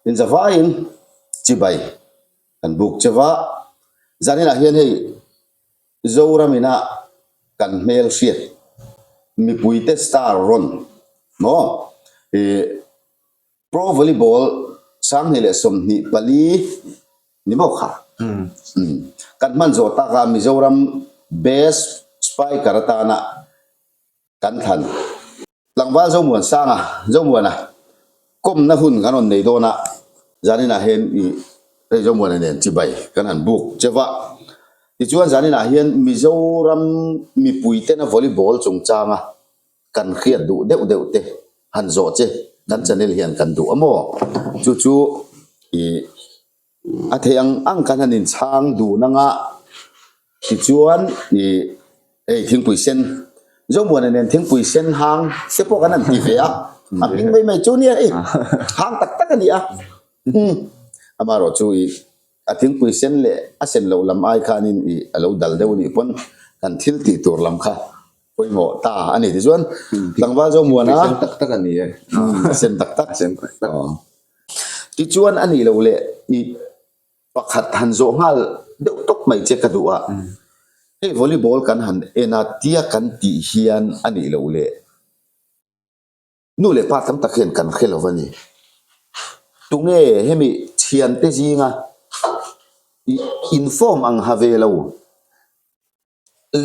Inzavaiin chibai kan buk che va. Zaninah hian hei Zoram ina kan hmel hriat mipuite star rawn maw ih Pro Volleyball 2024 ni maw kha? Kan hman zawh taka Mizoram Best Spiker atana kan thlan. Tlangval Zomuansanga, Zomuana, kawmna hun kan rawn nei dawn a, zaninah hian i hei Zomuana nen chibai kan han buk che va. Tichuan zaninah hian Mizoram mipuitena volleyball chungchanga kan hriat duh deuh deuh te han zawh che kan channel hian kan duh a maw? Chu chu i a theih ang ang kan han inchhang dun anga tichuan i hei thingpui sen Zomuana nen thingpui sen hang te pawh kan han ti ve a, a hming mai mai chu nia hei hang tak tak a ni a, amaherawh chu i a thingpui sen leh a sen loh lam ai khanin i a lo dal deuh a nih pawn kan thil tih tur lam kha pawimawh ta a ni tichuan tlangval Zomuana sen tak tak a ni e a sen tak tak a sen tak tak tichuan a nih loh leh i pakhat han zawh nghal deuh tawp mai che ka duh a hei volleyball kan han en a tia kan tih hian a nih loh leh Nu leh pa tam tak hian kan hre lo a ni. Tunge hemi thiante zinga i inform ang ha ve lo,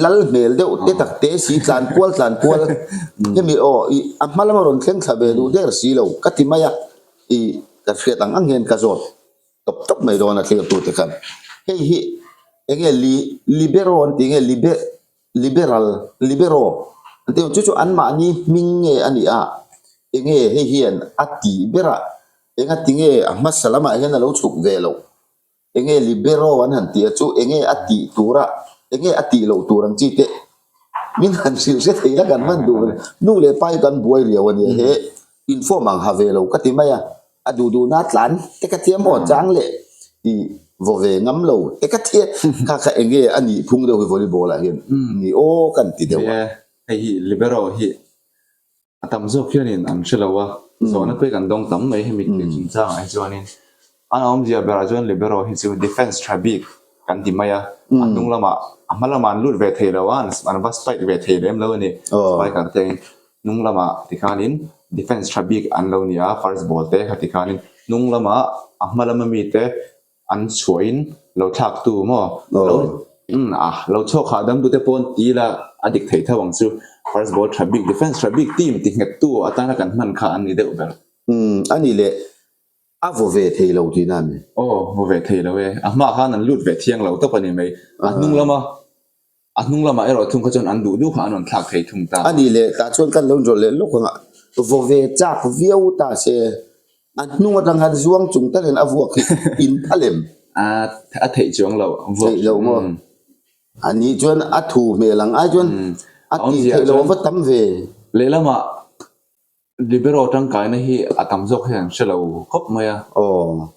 lal hmel deuh te tak te si tlan kual tlan kual hemi aw i a hma lama rawn thleng thla ve duh der si lo ka ti mai a, i ka hriat ang ang hian ka zawt tawp tawp mai dawn a thlirtute khan. Hei hi enge li libero an tih nge libe Liberal, libero, an tih ang chu chu anmahni hming nge a nih a, enge hei hian a tih ber a, enga tinge a hmasa lamah hian a lo chhuk ve loh, enge libero an han tih a chu enge a tih tur a, enge a tih loh tur ang chi te min han hrilh hre thei la kan hman duh ve, nu leh pa hi kan buai riau a nia he inform ang ha ve lo ka ti mai a. A duh duhna tlan te ka thiam aw chang leh i vaw ve ngam lo te ka thiam kha kha eng nge a nih phung deuh hi volleyball ah hian ni aw kan ti deuh a. Nia, hei hi libero hi a tam zawk hianin an hre lo a, zawhna pek an dawng tam mai hemi thil chungchangah hi chuanin an awmzia berah chuan libero hi chu defence tha bik kan ti mai a, a hnung lamah a hma lamah an lut ve thei lo a, an va spike ve thei lem lo a ni, spiker te angin. Hnung lamah tikhanin defence tha bik an lo ni a, first ball te kha tikhanin hnung lamah a hma lama mite an chhuahin lo thlaktu maw lo a lo chhuak hahdam tute pawn ti ila a dik thei tho ang chu. First ball tha bik defence tha bik team ti nghet tu atana kan hman kha an ni deuh ber. Umm a ni leh a vaw ve thei lo tihna a ni. Aw vaw ve thei lo e, a hmaah khan an lut ve thiang lo tawp a ni mai. A hnung lama A hnung lamah erawh thung kha chuan an duh duh kha an rawn thlak thei thung ta. A nih leh tah chuan kan lo inrawlh leh lawk ang a, vaw ve chak viau ta se, a hnung atang khan zuang chung takin a vuak hi in phal em? A a theih chuang lo, vuak. Theih lo maw? A nih chuan a thu hmel ang ai chuan a tih theih loh a va tam ve. Lehlamah Libero tangkaina hi a tam zawk hian an hre lo khawp mai a. Aw.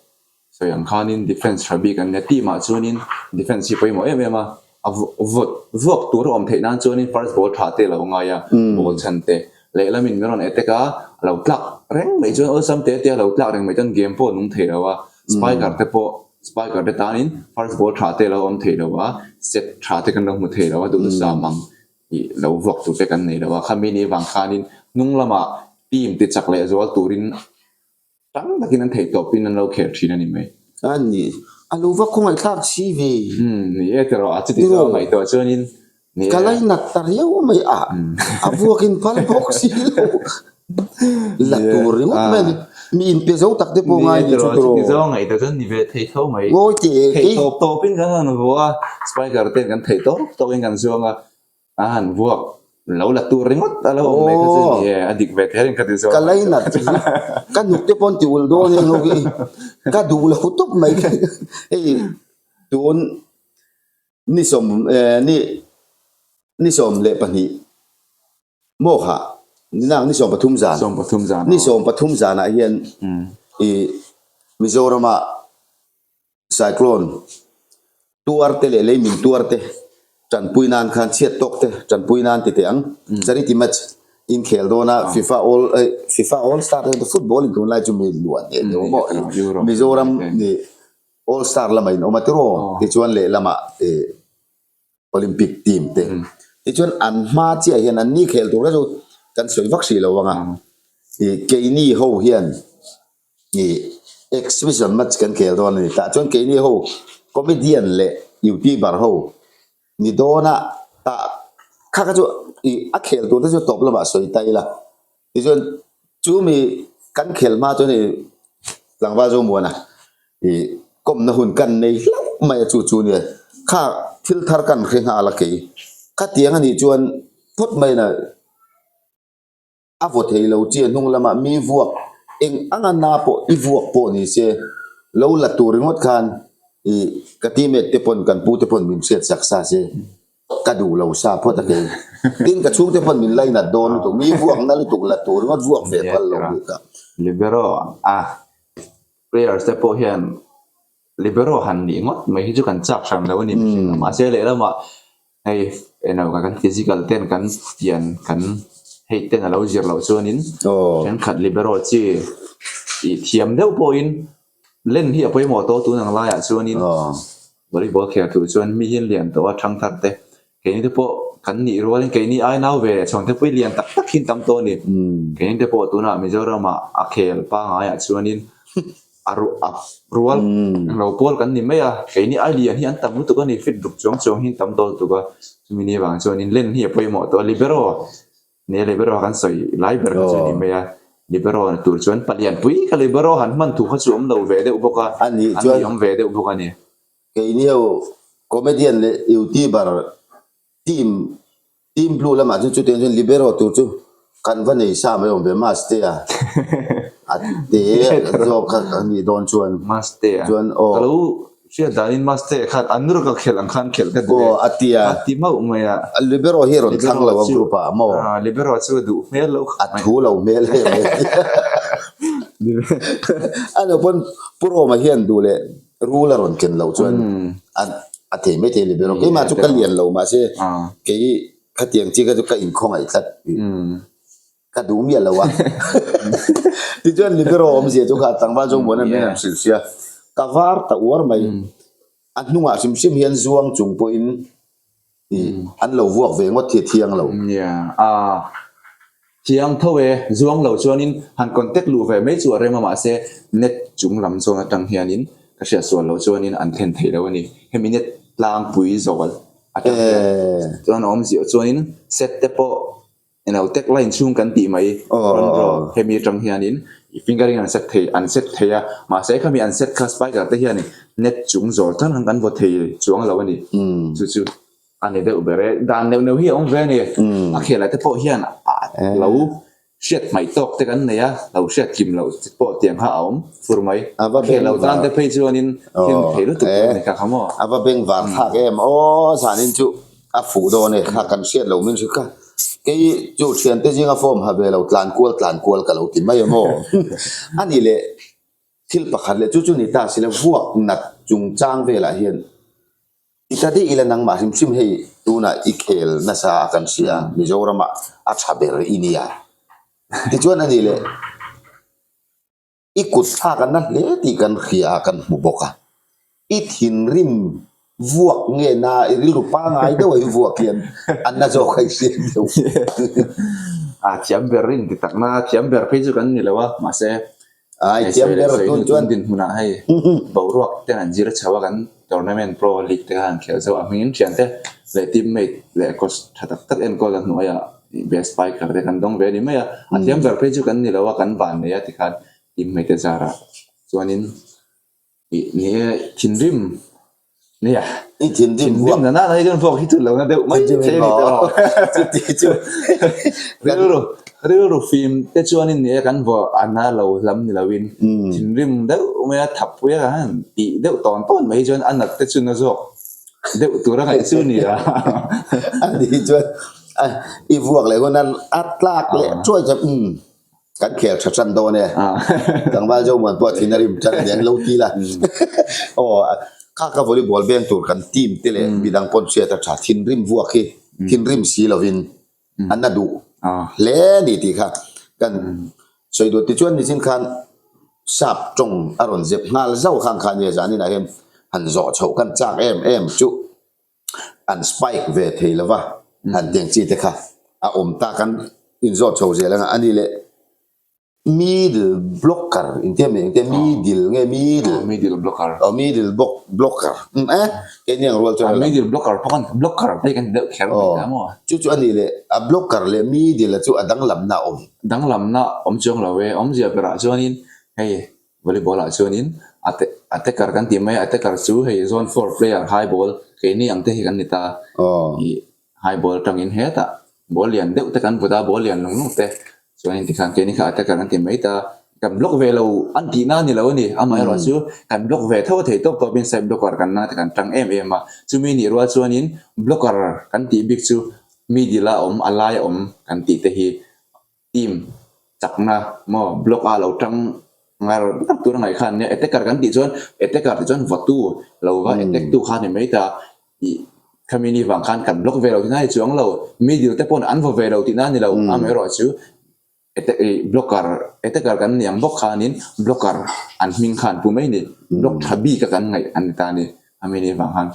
Sawi ang khanin defence tha bik an nia. Team ah chuanin defence hi pawimawh em em a. A vawt vuak tur a awm theih nan chuanin first ball tha te a lo ngai a, ball chhan te. Lehlamin min rawn attack a, a lo tlak reng mai chuan awlsam te te a lo tlak reng mai chuan game pawh a nung thei lo a. Spiker te pawh spiker te tanin first ball tha te a lo awm thei lo a, set tha te kan lo hmu thei lo a duhthusam ang. Ih lo vuak tur te kan nei lo a, khami ni vang khanin hnung lamah team ti chak leh zual turin tam takin an theih tawpin an lo khel thin a ni mai. A ni, a lo va khawngaihthlak si ve. Umm ni e tiraw a chuti zawng ngaihtuah chuanin ni e. Ka lainat ta riau mai a, a vuakin phal bawk si lo. La tur ringawt mai a ni. Mi inpe zo tak te pawh ngai ni chu tiraw. Ni e tiraw, chuti zawng ngaihtuah chuan ni ve thei tho mai. Ngawi teh kei. Theih tawp tawpin kan han vuah a, spiker ten kan theih tawp tawkin kan zuang a, a han vuak lo la tur ringawt a lo awm mai kha chu ni e, a dik ve thei a rin kha ti zawng. Ka lainat hi ka hnuk te pawh an ti ulh dawn e ho hi ka duh lo tawp mai hei tun ni sawm ni ni 12 Maw kha, ninang ni 13 zan. 13 zan. Ni 13 zanah hian i Mizorama cyclone tuar te leh leimin tuar te tanpui nan khan chhiat tawk te tanpui nan ti teh ang. Charity match. Inkhel dawn a FIFA all FIFA all star te football in tunlai chu mi luah hneh deuh maw Mizoram ni all star lamah in awm a tiraw tichuan lehlamah Olympic team te tichuan an hma chiah hian an ni khel tur kha chu kan sawi vak hrih lo ang a keini ho hian exhibition match kan khel dawn a ni tah chuan keini ho comedian leh youtuber ho Ni dawna tah kha kha chu ih a khel tur te chu tawp lamah sawi ta ila tichuan chu mi kan khel hma chuan ih tlangval Zomuana ih kawmna hun kan nei hlauh mai a chu chu nia kha thil thar kan hre nghal a kei khatiang anih chuan phawt mai na. A vaw thei lo chi a hnung lamah mi vuak eng anga na pawh i vuak pawh ni se lo la tur ringawt khan i ka teammate te pawn kan pu te pawn min hriat sak sa se ka duh lo sa phawt a kei. Tin ka chhungte pawn min lainat dawn lutuk mi vuak na lutuk la tur ringawt vuak ve phal lo duh ka. Libero a players te pawh hian libero han nih ngawt mai hi chu kan chak hran lo a ni mihring a mahse lehlamah Hei eno kan physical ten kan pian kan hei ten a lo zir loh chuanin thenkhat libero chi ih thiam deuh pawhin len hi a pawimawh tawh tun ang laiah chuanin volleyball khel tur chuan mi hian lian tawh a thangthar te keini te pawh kan nih rualin keini ai nau ve chhawng te pawh hi lian tak tak hi an tam tawh a ni keini te pawh tunah Mizoramah a khel pangaiah chuanin A a rual lo pawl kan ni mai a, keini ai lian hi an tam lutuk a ni, fit ruk chuang chuang hi an tam tawh lutuk a, chumi ni avang chuan in len hi a pawimawh tawh a, libero nia libero kan sawi lai ber kha chu a ni mai a, libero tur chuan palian pui kha libero han hman thu kha chu awm lo ve deuh bawk a, an ni awm ve deuh bawk a ni. Keini ho comedian leh youtuber Team team blue lamah chuan chutiang chuan libero tur chu kan va nei sa mai awm ve Mastea a te zawk kha a nih dawn chuan Mastea chuan aw ka lo hriat danin Mastea khan an rawk a khelh ang khan khelh ka duh e aw a tia a ti mauh mai a libero hi a rawn thlang lo a group ah maw libero chu a duh hmel lo a thu lo hmel em em a lo pawn Pu Roma hian duh leh Rul a rawn ken loh chuan a thei mai thei a ni ber a, keimah chu ka lian lo mahse kei khatiang chi kha chu ka inkhawngaih tlat ka duh miah lo a. Tichuan libero awmzia chu kha tlangval zawng muan an min han hrilh sia, ka var ta uar mai, a hnungah hrim hrim hian zuang chung pawhin An lo vuak ve ngawt hi a thiang lo. Nia, a thiang tho e, zuang lo chuanin han contact luh ve mai chu a rem a mahse net chung lam zawn atang hianin ka hriat sual loh chuanin an thlen theih lo a ni. Hemi net tlangpui zawl atang hian chuan a awmzia chuanin set te pawh Eno tech line chhung kan tih mai rawn draw hemi atang hianin fingering an set thei an set thei a mahse khami an set kha spiker te hianin net chung zawl tlang ang kan vaw thei chuang lo a ni chu chu a ni deuh ber e dan neuh neuh hi a awm ve a ni a khelah te pawh hian lo hriat hmaih tawk te kan nei a lo hriat kim loh te pawh tiang kha a awm fur mai a khelh loh tan te phei chuanin thil thei lutuk tur a ni kha kha maw a va beng var thlak em aw zanin chu A fuh dawn e, kha kan hriat lo min hrilh kha. Kei chu thiante zinga form ha ve lo tlan kual tlan kual ka lo ti mai em aw. A nih leh thil pakhat leh chu chu ni ta sila vuak nat chungchang velah hian i ta daih ila nangmah hrim hrim hei tunah i khel nasa a kan hria Mizoramah a tha ber i nia. Tichuan a nih leh. I kut thlak a na hle tih kan hria a, kan hmu bawk a. I thinrim vuak nge na i rilru pangai deuh a i vuak hian a na zawk a i hriat deuh. A thiam ber in ti tak na, thiam ber phei chu kan ni lo a, mahse Ai thiam ber tun chuan dinhmunah hei boruak te an zir chho a kan tournament pro league te kha an khelh zo a hmingin thiante leh teammate leh coach tha tak tak enkawl a hnuaiah Best spiker te kan dawng ve a ni mai a, a thiam ber phei chu kan ni lo a, kan van nei a tikhan teammate te zarah chuanin ih ni e thinrim nia I thinrim thinrim na nana hi chuan vuak hi chu lo na deuh mai thei a ni tawh a chuti chu rilru rilru fim te chuanin ni e kan vaw a na lo lam ni loin thinrim deuh mai a thapui a han tih deuh tawn tawn mai hi chuan a nat te chu na zawk deuh tur a ngaih chu ni a. A nih chuan i vuak leh hun a tlak leh thuai chuan umm kan khel tha tan dawn e. Tlangval Zomuan pawh a thin a rim tan a ni ang lo ti la. Aw kha ka volleyball veng tur kan team te leh midang pawn hriat a tha thinrim vuak hi thinrim si lovin a na duh. hle a ni tih kha kan sawi duh. Tichuan nichin khan sap tawng a rawn zep nghal zauh khan kha nia zaninah hian han zawh chhoh kan chak em em chu an spike ve thei lo va, han tiang chi te kha a awm ta kan inzawt chho zel anga a ni leh. Middle blocker in tia mai engtia middle nge middle middle blocker oh middle block blocker um eh keini ang rual chuan middle blocker pawh kan blocker te kan ti deuh kher mai ta maw chu chu ani leh a blocker leh middle a chu a danglamna a awm danglamna awm chuang lo e awmzia berah chuanin hei volleyball ah chuanin a attacker kan tih mai a attacker chu hei zone four player high ball keini ang te hi kan ni ta ih High ball atangin hetah ball lian deuh te kan vut a, ball lian lung lung te chuanin tikhan keini kha attacker an ti mai ta. Kan block ve lo an tihna a ni lo a ni, amaherawh chu kan block ve tho a thei tawp tawpin side blocker kan na te kan tang em em a. Chumi nih rual chuanin blocker kan tih bik chu middle a awm, a lai a awm kan tih te hi team chakna maw block a lo tang ngar ngar tur a ngaih khan nia attacker kan tih chuan attacker tih chuan vawtu lo va attack tu kha a ni mai ta ih khami ni vang khan kan block ve lo tihna a ni chuang lo middle te pawn an vaw ve lo tihna a ni lo amaherawh chu attack ih blocker attacker kan ni ang bawk khanin blocker an hming kha an pu mai a ni block tha bik a kan ngaih a ni ta a ni khami ni vang khan.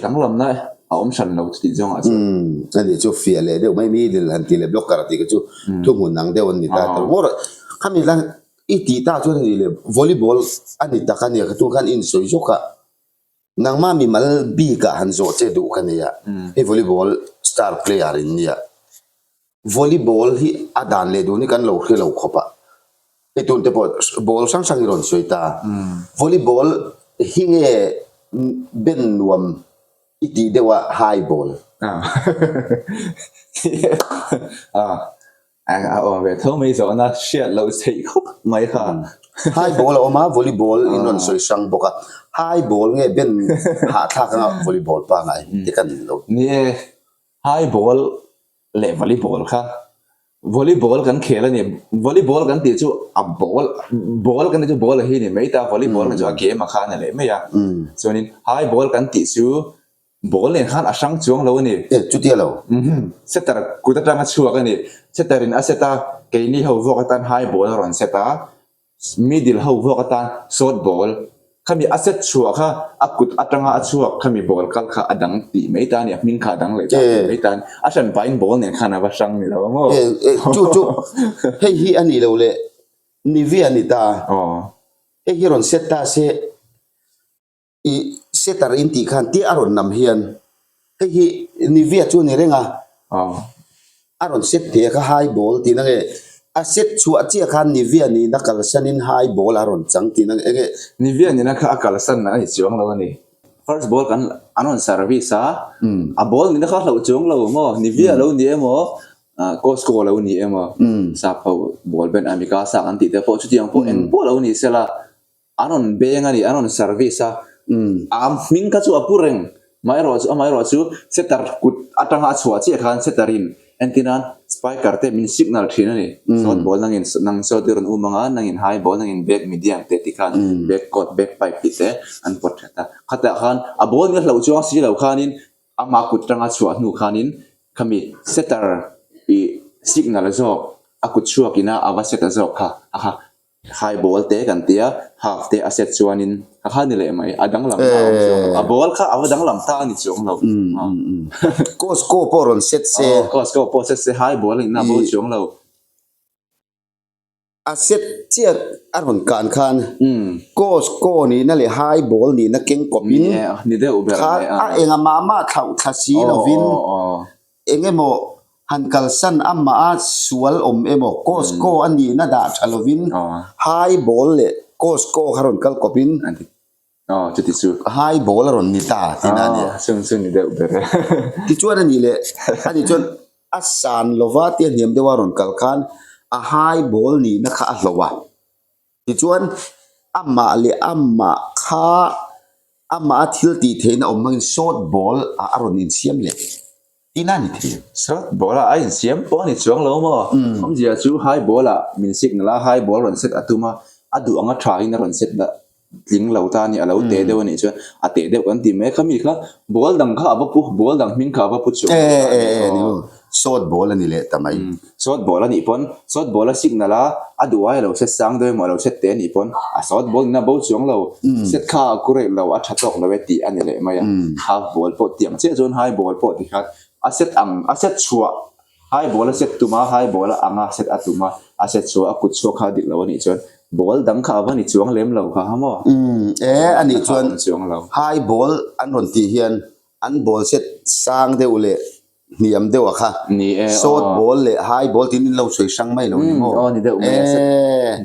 Danglamna a awm hran lo tih zawngah chuan. Umm a nih chu fiah leh deuh mai middle han tih leh blocker tih kha chu thuhmun ang deuh an ni ta ta ngawr a. Khami la i tih ta chuan a nih leh volleyball a ni tak a nia kha tu khan i insawi zawk a. Nangmah mimal bikah han zawh che duh ka nia hei volleyball star player in nia. Volleyball hi a dan leh dun hi kan lo hre lo khawp a, hei tun te pawh ball hrang hrang hi rawn sawi ta. Volleyball hi nge ben nuam i tih deuh a high ball? A awm ve tho mai zawhna hriat loh theih khawp mai kha. High ball a awm a, volleyball in rawn sawi hrang bawk a. High ball nge ben hahthlak anga volleyball pangngai te kan lo. Ni e, High ball leh volleyball kha volleyball kan khel a ni. Volleyball kan tih chu a ball ball kan tih chu ball a hi a ni mai ta volleyball kan chu a game a kha a ni leh mai a. Chuanin high ball kan tih chu ball nen khan a hrang chuang lo a ni. E chutia lo. Setter kut atanga chhuak a ni. Setter in a set a keini ho vuak atan high ball a rawn set a. Middle ho vuak atan short ball khami a set chhuah kha a kut atanga a chhuak khami ball kal kha a dang tih mai ta a ni, a hming kha a dang leh ta tih mai ta a ni. A hran pahin ball nen khan a va hrang ni lo ang aw. Chu chu hei hi a nih loh leh Nivea ni ta hei hi rawn set ta se. I setter in tih khan tia a rawn nam hian hei hi Nivea chu a ni reng a, a rawn set thei a kha high ball tihna nge a set chhuah chiah khan Nivea nihna kalsanin high ball a rawn chang tihna nge enge. Nivea nihna kha a kalsan a ni chuang lo a ni. First ball kan an rawn service a, a ball nihna kha a hlauh chuang lo maw Nivea lo ni emaw Costco lo ni emaw sap ho ball ben a Mikasa kan tih te pawh chutiang pawh eng pawh lo ni sela. An rawn beng a ni, an rawn service a, a hming kha chu a pu reng, amaherawh chu amaherawh chu setter kut atanga a chhuah chiah khan setter in entir nan spiker te min signal thin a ni, short ball nangin nang short i rawn um anga nangin high ball nangin back medium te ti khan back court back pipe tih te an pawt that a, khatah khan a ball nia hlauh chuang si lo khanin ama kut atanga chhuah hnu khanin khami setter ih signal zawk a kut chhuak ina a va set a zawk kha a kha. High ball te kan ti a, half te a set chuanin a kha ni leh mai, a danglam ta a awm chuang lo, a ball kha a va danglam ta a ni chuang lo. Costco pawh rawn set se. Aw, Costco pawh set se, high ball a nihna a bo chuang lo. A set chiah a rawn kan khan Costco nihna leh high ball nihna keng kawpin kha a enga mah mah thlauh thla si lovin Eng emaw han kalsan amah a sual awm emaw Costco a nihna dah tha lovin high ball leh Costco kha rawn kal kawpin high ball a rawn ni ta tihna a nia. Tichuan a nih leh a nih chuan a san lova tia hniam deuha rawn kal khan a high ball nihna kha a hloh a. Tichuan amah leh amah kha amah a thil tih theihna awm hmangin short ball ah a rawn insiam leh tihna a ni thei. Short ball ah a insiam pawh a ni chuang lo maw? Awmzia chu high ball ah min signal a, high ball rawn set a tum a, a duh anga tha in a rawn set la tling lo ta a ni, a lo teh deuh a nih chuan a teh deuh kan ti mai kha mi kha ball dang kha a va pu, ball dang hming kha a va pu chuang lo ta a ni aw. Short ball a ni leh ta mai. Short ball a nih pawn short ball a signal a, a duh ai a lo set sang deuh emaw a lo set teh a nih pawn a short ball nena bo chuang lo, set kha a accurate lo, a tha tawk lo e tih a ni leh mai a. Half ball pawh tiang chiah chuan high ball pawh tikhan a set ang a set chhuah high ball a set tum a, high ball a anga set a tum a, a set chhuah a kut chhuak kha a dik lo a nih chuan ball dang kha a va ni chuang lem lo kha ha maw? E a nih chuan high ball an rawn tih hian an ball set sang deuh leh hniam deuh a kha. Ni e, aw. Short ball leh high ball tiin in lo sawi hrang mai lo ni maw? Aw ni deuh mai a, set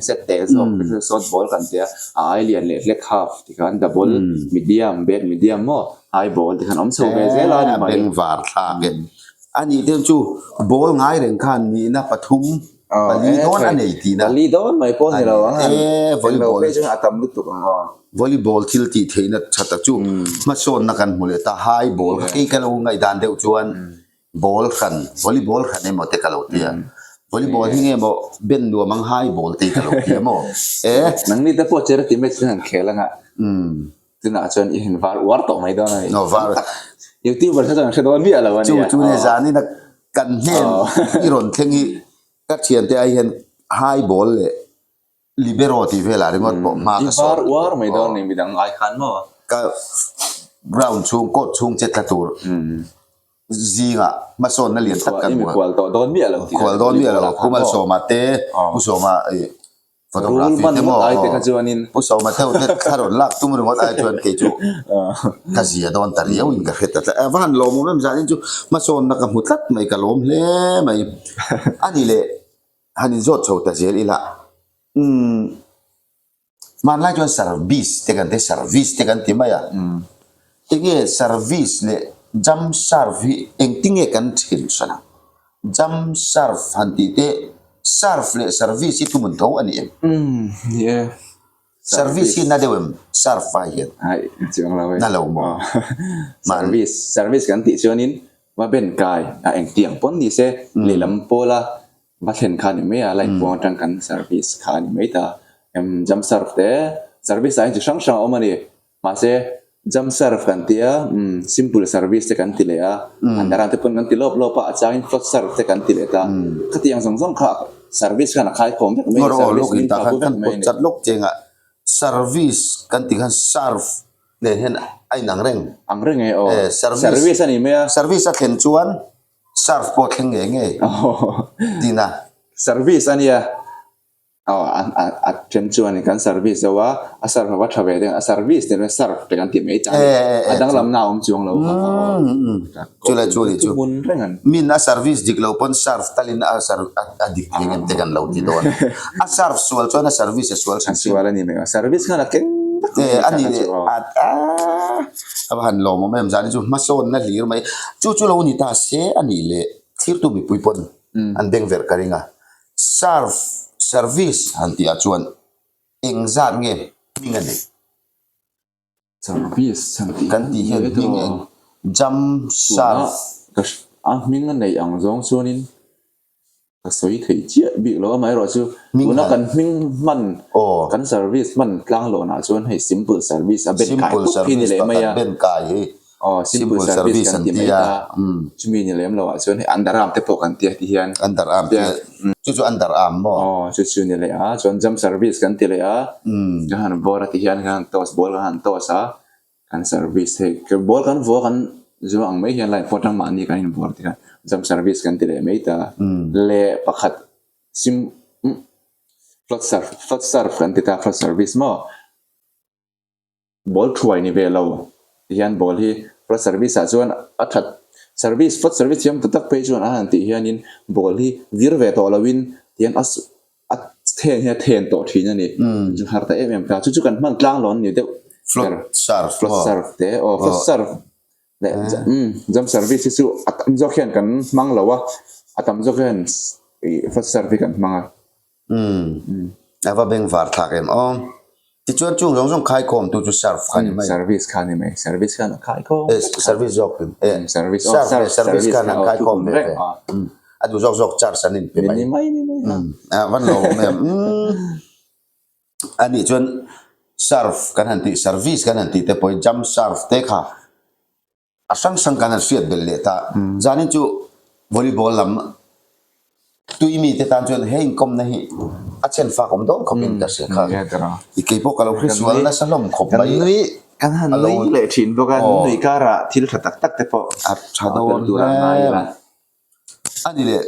set teh zawk te chu short ball kan tia, a ai lian leh hlek half ti khan double, medium, back medium maw, high ball ti khan awm chho ve zel a ni mai. A bengvar thlak e. A nih te chu ball ngai reng khan nihna pathum pali dawn a nei tihna. Pali dawn mai pawh ni lo ang a. E volleyball. Phei chuan a tam lutuk ang aw. Volleyball thil tih theihna tha tak chu hmasawnna kan hmu leh ta. High ball kha kei ka lo ngaihdan deuh chuan ball hran volleyball hran emaw te ka lo ti a. Volleyball hi nge maw ben nuam ang high ball te hi ka lo ti a maw? E. Nangni te pawh charity match te han khel ang a. Tunah chuan i han var uar tawh mai dawn a ni. No var. Youtuber kha chuan an hre dawn miah lo a nia. Chu chu ni zanin a kan hnen i rawn thleng hi ka thiante ai hian high ball leh libero tih velah ringawt pawh hma ka sawn. I var uar mai dawn a ni midang ai khan maw? Ka ground chhung court chhung che tla tur zingah hmasawnna lian tak kan hmu a. I mikhual tawh dawn miah lo. Khual dawn miah lo. Pu Malsawma te, Pu Sawma Photography te maw ai te kha chuanin Pu Sawma theuh te thla rawn lak tum ringawt ai chuan kei chu ka zia dawn ta riau in ka hre ta tlat. A va han lawmawm em zanin chu hmasawnna ka hmu tlat mai ka lawm hle mai. A ni leh han inzawt chho ta zel ila umm hmanlai chuan service te kan ti service te kan ti mai a. Enge service leh jump serve hi engtinge kan then hran ang? Jump serve han tih te, serve leh service hi thuhmun tho a ni em? Umm, ni e. Service hi na deuh em? Serve ai hian. Ai, na chiang lo e. Na lo maw? Service, service kan tih chuanin va ben kai a engtiang pawn ni se, lehlam pawla va thlen kha a ni mai a, line puang atang kan service kha a ni mai ta. Jump serve te, service ah hian chi hrang hrang a awm a ni. Mahse, jump serve kan ti a, simple service te kan ti leh a, an darang te pawn kan ti lawp lawp a, a changin float serve te kan ti leh ta. Khatiang zawng zawng kha service khan a khaikhawm vek mai a ni, service min kha vek mai a ni. Chat lawk chengah service kan tih khan serve nen hian a inang reng. Ang reng e aw. Service a ni mai a. Service a thlen chuan serve pawh a thleng ngei ngei tihna. Service a nia. Aw a a a then chuan kan service zo a, a serve a va tha ve deuh a service te chuan serve te kan ti mai ta a ni, a danglamna a awm chuang lo kha aw. Chu lai chu ni chu min a service dik lo pawn serve talin a serve a dik thei ngem te kan lo ti dawn a serve sual chuan a service a sual hrim hrim. A sual a ni mai a, service khan a keng vek mai a ni leh a a va han lawmawm em zan hi chu hmasawnna hlir mai chu chu lo ni ta se a nih leh thirtu mipui pawn an beng verh ka ring a. Serve, service han tih ah chuan eng zat nge hming a nei? Service han tih Kan tih hian hming eng? Jump serve. Tuna a hming a neih ang zawng chuanin ka sawi theih chiah bik lo, amaherawhchu tuna kan hming hman kan service hman tlanglawnah chuan hei simple service a ben kai tawp hi ni leh mai a. Simple service pakhat ben kai hi Aw, simple service kan ti mai ta. Chumi ni lem lo ah chuan hei underarm te pawh kan ti a ti hian. Underarm te, chu chu underarm maw? Aw, chu chu ni leh a, chuan jump service kan ti leh a, kan han bawr a ti hian kan han toss, ball kan han toss a, kan service hei, ball kan vua kan zuang ang mai hian line pawh atang mahni kan invuar ti khan jump service kan ti leh mai ta. Leh pakhat sim float serve, float serve kan ti ta, float service maw? Ball thuai ni ve lo ti hian ball hi flood service ah chuan a that service flood service thiam ta tak phei chuan a han tih hianin ball hi vir ve tawh loin tihian a a then hi a then tawh thin a ni chu har ta em em ta chu chu kan hman tlang lo an ni deuh flood serve flood serve te aw flood serve leh umm jump service hi chu a tam zawk hian kan hmang lo a a tam zawk hian ih flood serve hi kan hmang a. Umm a va bengvar thlak em aw. Tichuan chung zawng zawng khaikhawm tu chu serve kha ni mai. Service kha ni mai. Service khan a khaikhawm. Eh service zawk in eh service serve leh service khan an khaikhawm ve ve. A duh zawk zawk charge an inpe mai. Ni mai ni mai. Umm a van lo awm em. Umm anih chuan serve kan han tih service kan han tih te pawhin jump serve te kha A hrang hrang kan han hriat belh leh ta. Zanin chu Volleyball lam tui mite tan chuan he inkawmna hi a chen fak awm dawn khawpin ka hria kha. I kei pawh ka lo hre sual nasa hlawm khawp mai. Kan nui kan han nui leh thin bawk a, nui karah thil tha tak tak te pawh a tha dawn hle. A ni leh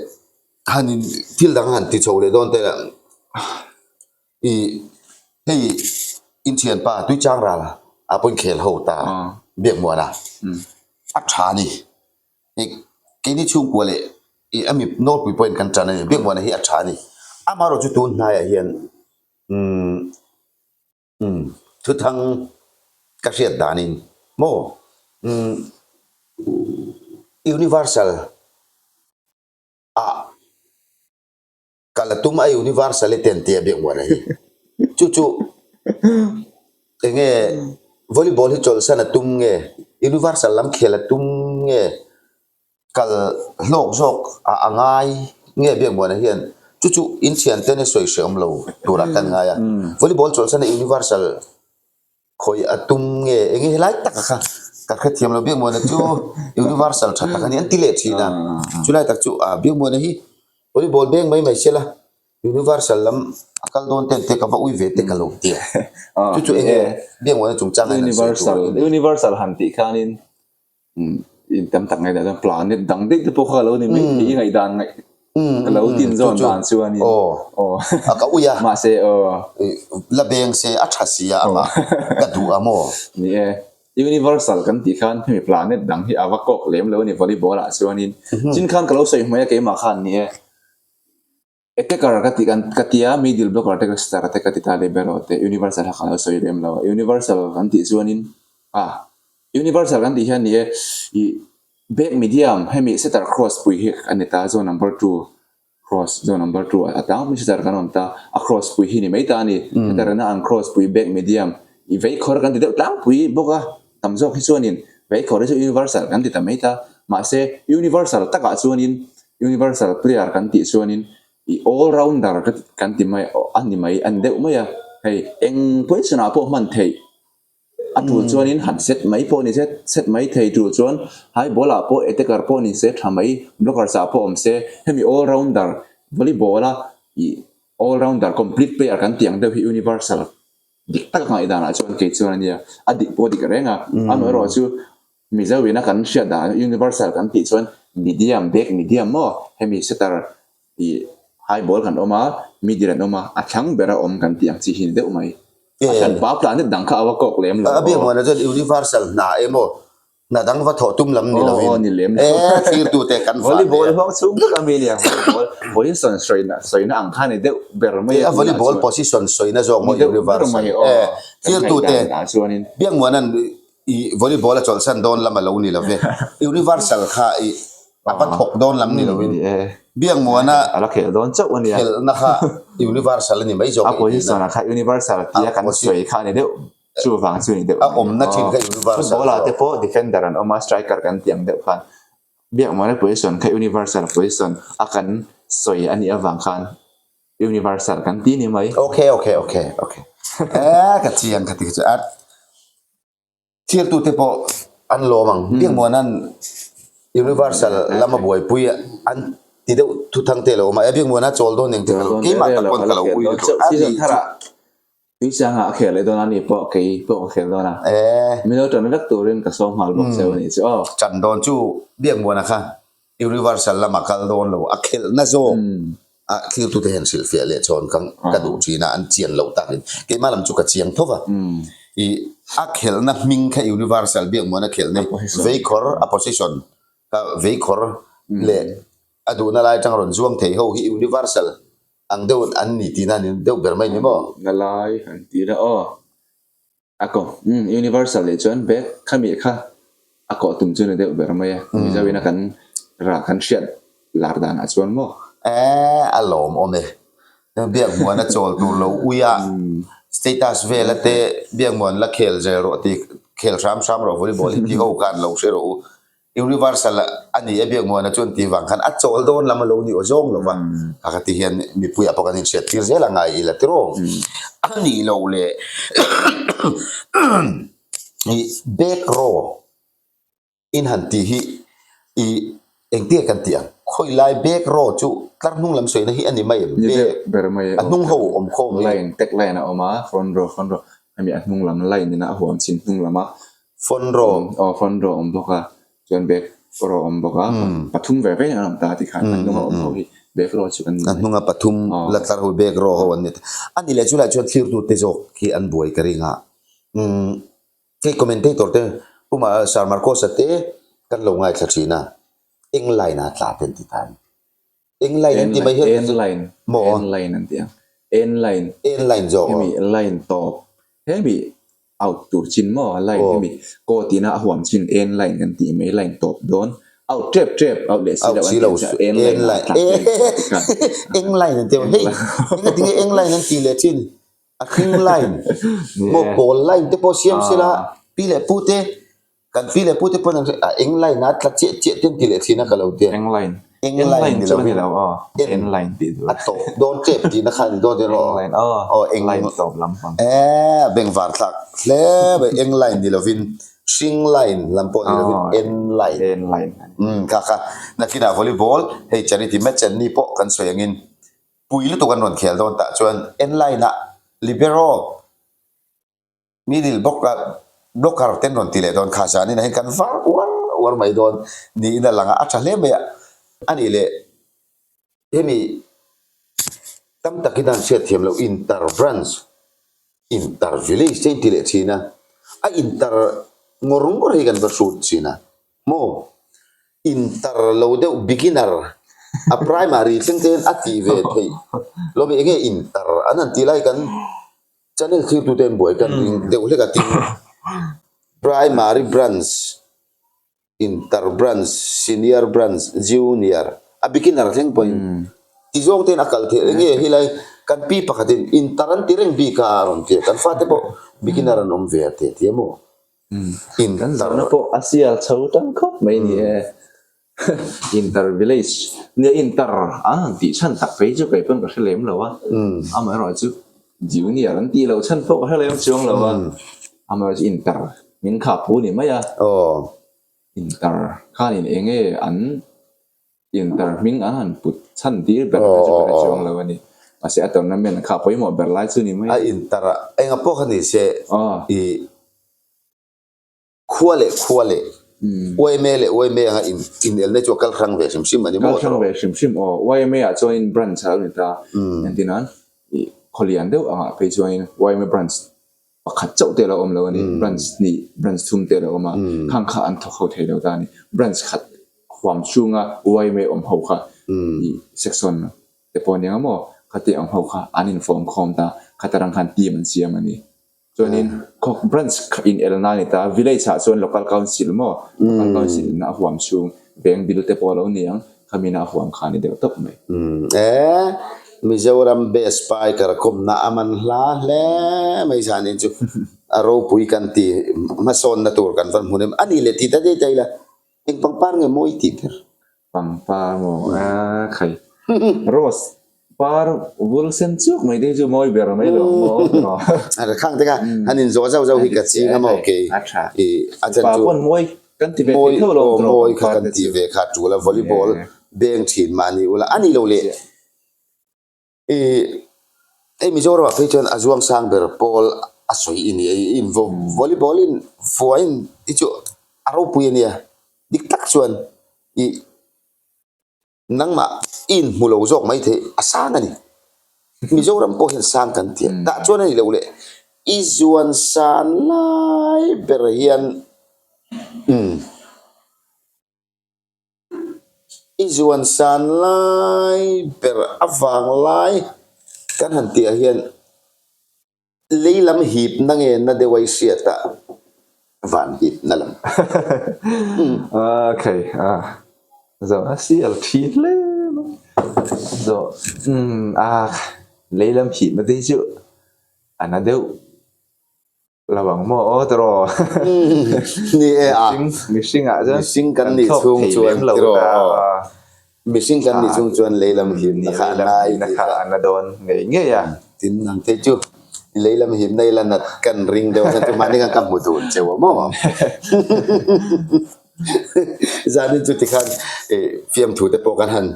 han in thil dang han ti chho leh dawn te lah i hei inthianpa Tuichang ral a pawhin khel ho ta Biakmuana a tha a ni. Hei keini chhungkua leh ih a mi nawlpui pawhin kan tan a ni Biakmuana hi a tha a ni. Amaherawh chu tun hnaiah hian umm umm thuthang ka hriat danin maw umm universal ah Ka la tum a universal i ten tia Biakmuana hi. Chu chu enge volleyball hi chawlhsan a tum nge universal lam khel a tum nge kal hlawk zawk a a ngai nge Biakmuana hian chu chu inthian ten a sawi hrehawm lo turah kan ngai a. Volleyball chawlhsan a universal Khawi a tum nge enge helai taka kha ka hrethiam lo Biakmuana chu universal tha tak a ni an ti leh thin a, chulai tak chu ah Biakmuana hi volleyball beng mai mai sela universal lam a kal dawn ten te ka va ui ve te ka lo ti a, chu chu enge Biakmuana chungchang a in an sawi tur a ni. Universal han tih khanin In tam tak ngaihdan chuan planet dang daih te pawh kha a lo ni mai thei i ngaihdan ngaih ka lo tin zawn dan chuanin aw a ka ui a mahse aw la beng se a tha sia amah ka duh a maw ni e universal kan tih khan hemi planet dang hi a va kawk lem lo a ni volleyball ah chuanin chin khan ka lo sawi hmai a keimah khan ni e. Attacker ka tih kan ka tia middle blocker te ka star te ka ti ta libero te universal kha ka lo sawi lem lo a universal kan tih chuanin ah universal kan tih hian ni e ih back medium hemi setter cross pui hi a ni ta zone number 2 cross zone number 2 a tlangpui setter kan awm ta a cross pui hi ni mai ta a ni setter ina an cross pui back medium ih veikhawr kan ti deuh tlangpui bawk a tam zawk hi chuanin veikhawr hi chu universal kan ti ta mai ta mahse universal takah chuanin Universal player kan tih chuanin i all rounder ka kan ti mai a ni mai a ni deuh mai a, hei eng position ah pawh hman theih a tul chuanin han set mai pawh ni se set mai thei tul chuan high ball ah pawh attacker pawh ni se tha mai blockers ah pawh awm se hemi all rounder volleyball a i all rounder complete player kan tih ang deuh hi universal dik tak a ngaihdan ah chuan kei chuan a nia a dik pawh a dik reng a amaherawh chu Mizo ina kan hriat dan universal kan tih chuan medium back medium maw hemi setter ih high ball kan awm a middle an awm a a thlang bera awm kan tih ang chi hi ni deuh mai. A hran pa planet dang kha a va kawk lem lo A biak muana chuan universal hna emaw hna dang va thawh tum lam ni lovin e thlirtute kan van Volleyball huang chhung vek a mi nia volleyball position sawina sawina ang kha ni deuh ber mai a volleyball position sawina zawk maw universal e thlirtute biak muana'n I volleyball a chawlhsan dawn lam a lo ni lo ve. Universal kha i a va thawk dawn lam ni lovin Biakmuana a la khelh dawn chauh a nia. Khelhna kha Universal a ni mai zawk A position ah kha Universal tia kan sawi kha a ni deuh chuvang chu a ni deuh. A awmna thin kha Universal zawk. Football ah te pawh defender an awm a striker kan tih ang deuh khan Biakmuana position kha Universal position a kan sawi a nih avang khan Universal kan ti ni mai. Okay okay okay okay. Eh ka chiang ka ti chu a thirtute pawh an lawm ang. Biakmuana'n Universal lama buaipui an ti deuh thuthang te lo awm a. Eh Biakmuana chawl dawn eng te ka lo keimah tak pawn ka lo ui lutuk a ni chu. Tuisanga a khel leh dawn a ni pawh kei pawh ka khel dawn a. Eh. Mino tan vek turin ka sawm nghal bawk cheu a ni chu aw. Chan dawn chu Biakmuana kha Universal lama kal dawn lo, a khelhna zawk a thiltute hian hrilhfiah leh chhawn ka ka duh thin a, an chian loh takin keimah lam chu ka chiang tho va. I a khelhna hming kha Universal Biakmuana khelhna hi veikhawr a position kha veikhawr leh a duhna lai atanga rawn zuang thei ho hi Universal ang deuh an ni tihna a ni deuh ber mai ni maw? Na lai han tih la aw. A kawh, umm, Universal leh chuan bag khami kha a kawh tum chu ni deuh ber mai a, Mizo ina kan rah kan hriat lar danah chuan maw? Eh, a lawm awm e. Biakmuan a chawl tur lo ui a, status vela te Biakmuan la khel zel rawh tih khel hram hram rawh volleyball hi ti ho khan lo hre rawh u. Universal a ni e Biakmuana chuan tih vang khan a chawl dawn lam a lo ni aw zawng lo va, a ka ti hian mipuiah pawh kan inhriat tir zel a ngai ila tiraw? A nih loh leh i back row in han tih hi i. Engtia kan tih ang? Khawi lai back row chu tlar hnung lam sawina hi a ni mai em? Ni deuh ber mai e. A hnung ho awm khawm hi. Line, tag line a awm a, front row, front row hemi a hnung lam line ina a huam chin hnung lama front row aw front row awm bawk a, chuan back row awm bawk a, pathum ve ve an awm ta tikhan a hnunga awm ho hi back row chu kan ni. A hnunga pathum la tlar ho back row ho an ni ta. A ni leh chulai chuan thlirtute zawk hi an buai ka ring a. Umm. Hei commentator te Pu Sir Marcos-a te kan lo ngaithla thin a, eng line a tla te an ti ta a ni. Eng line an ti mai hian En line, maw? En line an ti ang. En line. En line zawk aw. Hemi line tawp, hemi out tur chin maw line hemi court ina a huam chin en line kan tih mai line tawp dawn out tep tep out leh si lo an ti ang chuan en line ah tla te an ti kha. Eng line an ti ang hei engatinge eng line an tih leh thin A hring line maw pawl line te pawh siam sela pi leh pu te kan pi leh pu te pawn an hre a eng line a tla chiah chiah te an ti leh thin a ka lo tia eng line eng line ni lo in en line tih tur a tawp dawn tep tihna kha a ni dawn emaw eng line aw eng line tawp lampang e bengvar thlak hle mai eng line ni lovin hring line lam pawh ni lovin en line en line umm kha kha nakinah volleyball hei charity match an ni pawh kan sawi angin Pui lutuk an rawn khel dawn tah chuan en line ah libero middle blocker te an rawn ti leh dawn kha zanin ah hian kan var uar uar mai dawn niin a lang a, a tha hle mai a, a nih leh hemi tam takin an hriat thiam loh inter branch inter village te in ti leh thin a, a inter ngawr ngawr hi kan va hrut thin a. Maw? Inter lo deuh beginner a primary thleng te hian a tih ve theih lo mi enge inter an han tih lai kan channel thlir tute an buai kan ring deuh hlek a tin primary branch inter branch senior branch junior a beginner thleng pawhin ti zawng te hian a kal theih enge helai kan pi pakhatin inter an ti reng bik a a rawn ti a kan fate pawh beginner an awm ve a ti a ti a maw? Kan zawhna pawh a sial chho tan khawp mai ni e. Inter village nia inter an han tih chhan tak phei chu kei pawn ka hre lem lo a. Amaherawh chu junior an tih loh chhan pawh ka hre lem chuang lo a. Amaherawh chu inter min kha pu ni mai a. Inter khanin eng nge an Inter hming an han put chhan tir ber kha chu ka hre chuang lo a ni. Mahse a tournament kha pawimawh ber lai chu ni mai a. A inter a enga pawh kha ni se i khua leh khua leh yma leh yma anga inelna chu a kal hrang ve hrim hrim a ni maw? Kal hrang ve hrim hrim aw. Yma ah chuanin branch a lo ni ta. Engtinan i khawlian deuh angah phei chuanin yma branch Pakhat chauh te a lo awm lo a ni, branch hnih, branch thum te a lo awm a, khang kha an thawk ho thei lo ta a ni. Branch khat huam chhunga yma awm ho kha ih section te pawh aniang a maw, khati ang ho kha an infawm khawm ta, khata rang khan team an siam a ni. Chuanin khaw branch kha in elna a ni ta, village ah chuan local council maw, local council in a huam chhung veng bil te pawh a lo ni ang, Khamina a huam kha a ni deuh tawp mai. Umm e, Mizoram best spiker kawmna a man hla hle mai zanin chu a ropui kan ti hmasawnna tur kan van hmun em a ni le ti ta daih daih ila eng pangpar nge mawi tih ber? Pangpar maw a khai rose par vul sen chuk mai te hi chu mawi ber mai lo maw a khang te kha han in zawh zauh zauh hi ka ching a maw kei a tha i a chan chu pawn mawi Kan ti ve Mawi thei tho lo aw tawh mawi kha pangpar kan te ti chu. ve kha tul a volleyball beng thin mahni ula a ni lo le. I hei Mizoram ah phei chuan a zuang sang ber pawl a sawi i ni a i in volleyball in fuain hi chu a ropui a nia dik tak chuan i Nangmah i inhmu lo zawk mai thei a sang a ni. Mizoram pawh hian sang kan ti a, tah chuan a ni lo le. I zuan san lai ber hian umm i zuan san lai ber avang lai kan han tih ah hian Lei lam hip na nge na deuh a i hriat a, van hip na lam. Okay, a zo a sial thin hle mai. Zo umm a lei lam hip na te hi chu a na deuh lo ang maw aw tiraw. Ni e a. Mihring ah chuan Mihring kan nih chhung chuan tiraw aw. Mihring kan nih chung chuan lei lam himna kha a nai tih kha a na dawn ngei ngei a. Tin ang thei chu lei lam himna ila nat kan ring deuh khan chu mahni khan ka hmu dun cheu a maw? Zanin chu tikhan fiamthu te pawh kan han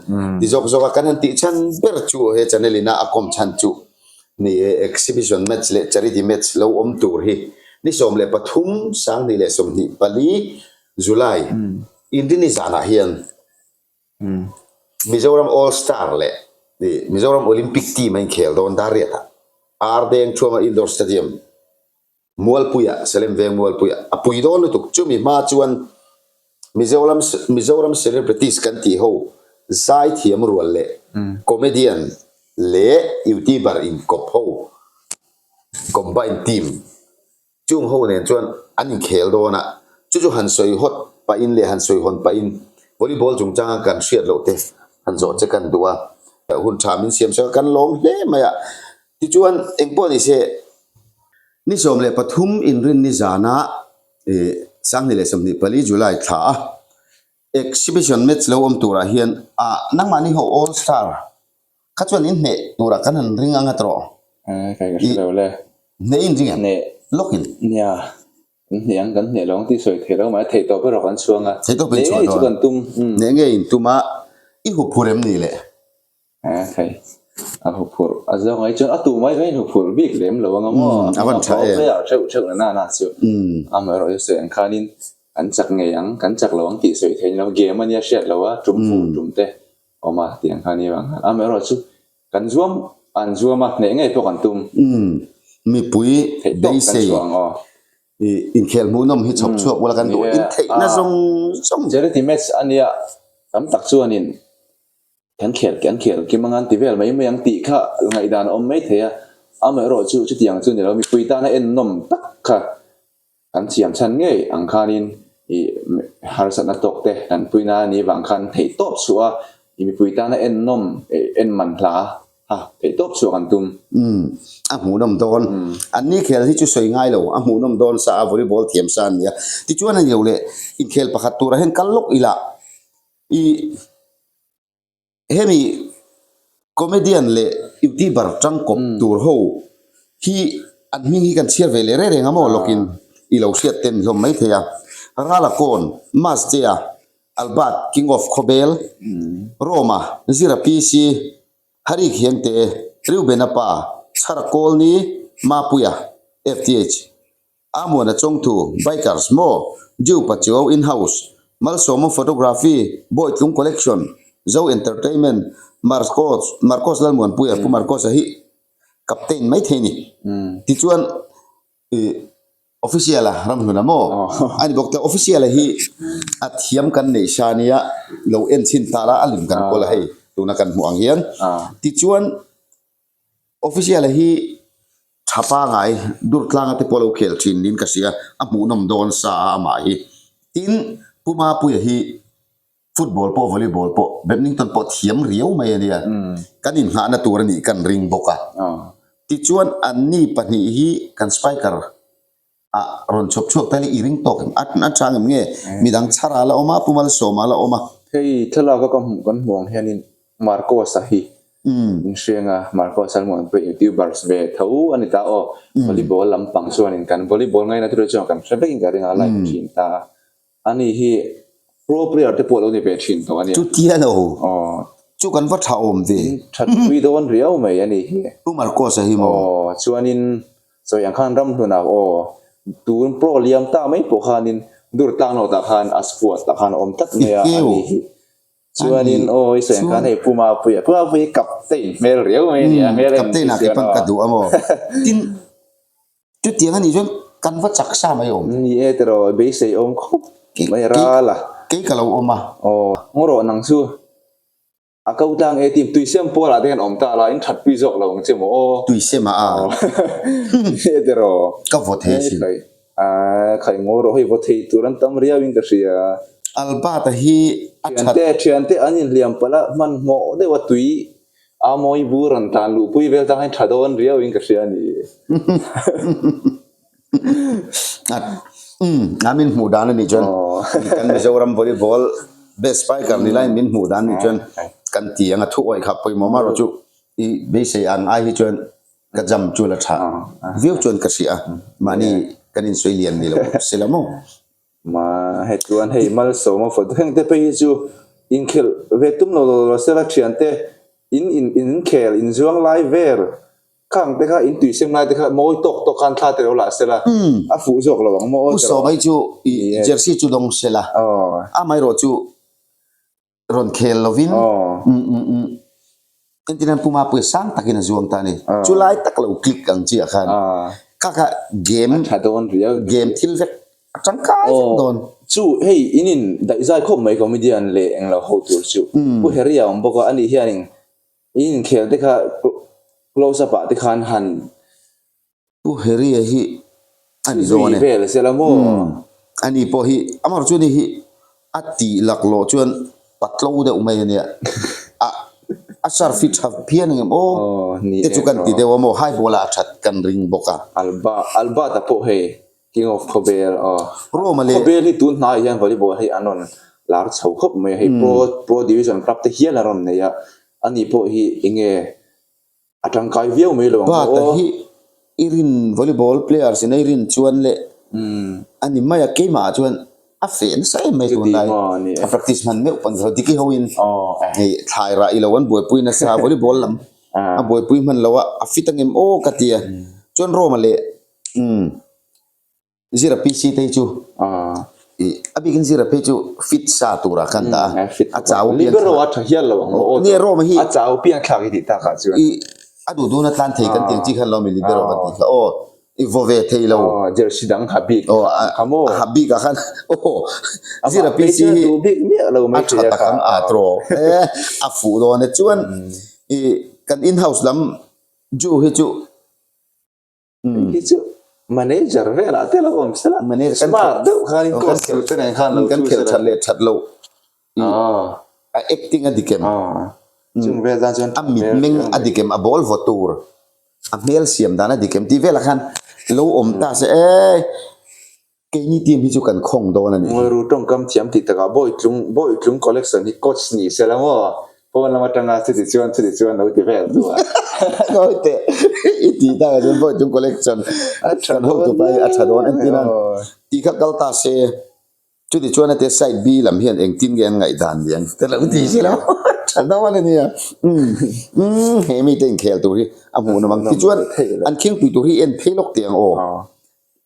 ti zawk zawk a, kan han tih chhan ber chu he channel ina a kawm chhan chu ni e, exhibition match leh charity match lo awm tur hi ni 13 2024 July Inrini zanah hian Mizoram All Star leh Mizoram Olympic team a inkhel dawn Dariat-ah Ardeng Thuama Indoor Stadium Mualpuiah, Salem Veng Mualpuiah a pui dawn lutuk. Chumi hma chuan Mizoram Mizoram Celebrities kan tih ho zaithiam rual leh comedian leh youtuber inkawp ho combine team chung ho nen chuan an inkhel dawn a, chu chu han sawi hawt pahin leh han sawi hawn pahin volleyball chungchanga kan hriat loh te han zawh che kan duh a, hun tha min siam sak a kan lawm hle mai a. Tichuan, engpawh ni se, ni 13 inrinni zana 2024 July thla a exhibition match lo awm turah hian a nangmahni ho All Star kha chuan in hneh turah kan han ring ang a tawh. Kai ka hre lo le. Hneh in ring em? Hneh. Lawkin. Nia, kan hneh ang, kan hneh lo ang tih sawi theih lo mai a, theihtawp erawh kan chhuang a. Theihtawp in chhuah dawn. Hneh ngei chu kan tum. Hneh ngei in tum a, i huphur em ni le? A thei a huphurh a zawng ai chuan a tu mai mai in huphurh bik lem lo anga maw a van tha em player theuh theuh na na na chu amaherawh chu sawi ang khanin kan chak ngei ang kan chak lo ang tih sawi thei ni lo game ania hriat lo a tum fuh tum te awm a tih ang khan ni vang khan amaherawh chu kan zuam an zuam a hneh ngei pawh kan tum mipui beisei inkhel hmuhnawm hi chhawp chhuak ula kan duh in theihna zawng zawng charity match ania tam tak chuanin Kan khel kan khel kim anga an ti vel mai mai ang tih kha ngaihdan a awm mai thei a, amaherawh chu chutiang chu ni lo, mipui tana ennawm tak kha kan siam chhan ngei ang khanin ih harsatna tawk te kan puina a nih vang khan theihtawp chhuah a, ih mipui tana ennawm ih en man hla kha theihtawp chhuah kan tum. Umm a hmuhnawm dawn. An ni khel hi chu sawi ngai lo, a hmuhnawm dawn sa a, volleyball thiam sa an ni a. Tichuan a ni lo leh inkhel pakhat turah hian kal lawk ila ih. Hemi comedian leh youtuber tangkawp tur ho hi an hming hi kan chhiar ve leh reng reng a maw lawkin i lo hriat ten hlawm mai thei a. Rala Kawn, Mastea, Albert King of Khawbel, Roma, Zira PC, Hari Khiangte, Reubena pa, Chhara Kawlni, Mapuia, fth. Amuana Chawngthu, Bikers, Maw, Jew Pachuau In House, Malsawma Photography, Bawitlung Collection, Zo Entertainment, Marcos, Marcos Lalmuanpuia, Pu Marcos-a hi captain mai thei ni. Tichuan ih Official-a Ramhluna maw a ni bawk ta, Official-a hi a thiam kan neih sa nia lo en chhin ta la a lim kan kawl a hei tuna kan hmuh ang hian. Tichuan Official-a hi tha pangai Durtlanga te pawh lo khel thin niin ka hria, a hmuhnawm dawn sa a amah hi. Tin, Pu Mapuia hi football pawh volleyball pawh badminton pawh thiam riau mai a nia, kan inngahna tur a nih kan ring bawk a. Tichuan anni pahnih hi kan spiker Ah rawn chhawp chhuak ta le i ring tawk em? A a chang em nge? Midang chhar a la awm a, Pu Malsawma a la awm a. Hei thlalak a ka hmuh kan hmuh ang hianin Marcos-a hi in hriang a, Marcos-a hmuh pawh youtubers ve tho a ni ta aw. Volleyball lampang chuanin kan volleyball ngaina thil chuan kan hre vekin ka ring a, like thin ta a. Ani hi pro player te pawh lo ni ve thin tawh a nia. Chutia lo. Aw. Chu kan va tha awm ve. That pui dawn riau mai a ni hi. Pu Marcos-a hi maw? Aw, chuanin sawi ang khan Ramhlunah aw, tun pro liam ta mai pawh khanin dur tlang lo tah khan a squad tah khan a awm tlat mai a, a ni hi. Chuanin aw i sawi ang khan hei Pu Mapuia, Pu Mapuia hi captain hmel riau mai a ni a, hmel a Captain ah kei pawn ka duh a maw? Tin. Chutiang a nih chuan kan va chak sa mai awm. Ni e tiraw, beisei awm khawp mai ral a. Kei ka lo awm a. Aw, ngaw rawh nang chu. A ko tlang e team Tuisem pawl ah te hian awm ta la, in that pui zawk lo ang che maw aw. Tuisem ah a. Ni e tiraw. Ka vaw thei asin. A khai ngaw rawh hei vaw thei tur an tam riau in ka hria. Albert-a hi a that. Thiante, thiante an inhliam palh a, hmanhmawh deuh a tui A mawi bur an tan luhpui vel tang hian tha dawn riau in ka hria a ni. Umm a min hmuh dan a nih chuan kan Mizoram volleyball best spiker ni laiin min hmuh dan a nih chuan kan ti ang a thu awih kha pawimawh marawh chu i beisei ang ai hi chuan ka jam chu la tha viau chuan ka hria a mahni kan insawi lian ni lo se la maw. Ma hei chuan hei Malsawma photo heng te phei hi chu inkhelh ve tum lo lo lo sela thiante in in inkhel inzuang lai vel khang te kha in tui sem lai te kha mawi tawk tawk khan thla te lo lah sela a fuh zawk lo ang maw aw Pu Sawma hi chu i jersey chu dawng sela amaherawhchu rawn khel lovin entir nan Puma pawh hi sang takin a zuang ta a ni. Chu lai tak lo click ang chiah khan kha kha game game thil vek a tangkai vek dawn. Chu hei in in daih zai khawp mai comedian leh englo ho tur chu Pu Harry a awm bawk a ani hianin in inkhel te kha close up ah te khan han Pu Harry-a hi a ni dawn e. Vel se la maw? Ani pawh hi amaherawh chu ni hi a tih laklawh chuan patlo deuh mai a nia. A a serve hi tha phian ang em aw te chu kan ti deuh a maw high ball ah a that kan ring bawk a. Alba Albert-a pawh hei King of Khawbel aw. Rome-a leh Khawbel hi tun hnaiah hian volleyball hei an rawn lar chho khawp mai a hei pro pro division club te hial an rawn nei a ani pawh hi enge A tangkai viau mai lo ang aw. Bata hi i rin volleyball players in a i rin chuan leh a ni mai a, keimah ah chuan a feh nasa em mai tunlai a practice hman meuh pawn zo diki ho in hei thlai rah i lo an buaipui nasa volleyball lam a buaipui hman lo a, a fit ang em aw ka ti a, chuan Rome-a leh umm. Zira PC te hi chu a bikin Zira phei chu fit sa turah khan dah a, a chau pian thlak. Libero a tha hial lo ang maw aw. Nia Rome hi a chau pian thlak i tih takah chuan. I a duh dun a tlan thei kan tih ang chi khan lo mi libero kan tih kha aw i vaw ve thei lo. Aw jersey dang ha bik kha maw. A ha bik ah khan aw Zira PC hi duh bik miah lo mai a tha tak ang a tawh e a fuh dawn e chuan i kan in house lam Ju hi chu Hei chu manager velah te lo awm sela smart deuh khan in coach tur te nen khan lo kan khelh that leh that loh a acting a dik em chung vel tan chuan a mitmeng a dik em a ball vaw tur a hmel siam dan a dik em tih velah khan lo awm ta se e Keini team hi chu kan khawng dawn a nih hi. Ngawiru tawngkam thiam tih takah Bawitlung Bawitlung collection hi coach ni se la maw? Pawn lam atanga chuti chuan chuti chuan lo ti vel tu a. Ngawi teh i tih takah chuan Bawitlung collection kan hotu pa hi a tha dawn entir a. Tih kha kal ta se chuti chuan a tia side B lam hian engtin nge an ngaihdan ni ang te lo ti se la maw? Tha dawn a nia. Umm umm he mite inkhel tur hi a hmuhnawm ang. Tichuan an khingpui tur hi en phei lawk teh ang aw.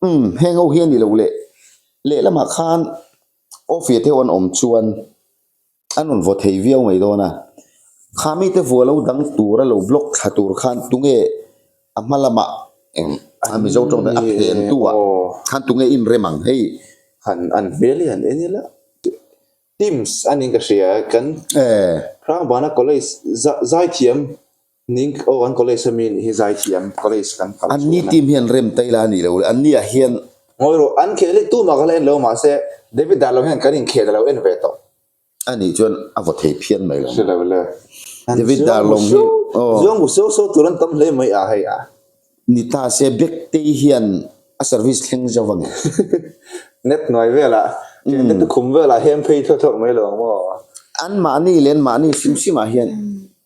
Umm, heng ho hi a ni lo leh. Lehlamah khan Awfia te ho an awm chuan an rawn vaw thei viau mai dawn a. Kha mite vua lo dang tura lo block thla tur khan tunge a hma lamah eng a Mizo tawng a phen tu ah khan tunge inrem ang hei. Han an hmel hi han en ila Teams a ning ka hria kan Hrangbana College zaithiam Ning aw kan college a mi nih hi zaithiam college kan kal chuan a. Anni team hian rem ta ila a nih lo le anni ah hian. Ngawi rawh an khel hi tumah ka la en lo mahse David dah lo hian kan inkhel a lo en ve tawh. A nih chuan a vaw thei phian mai lo. Hre lo le. David Darlong hi aw. Zuang bu so so tur an tam hle mai a hei a. Ni ta se Bektei hian a service thleng zo ang e. Net hnuai velah thiante tukhum velah hem phei thawk thawk mai lo ang maw. Anmahni leh anmahni hrim hrim ah hian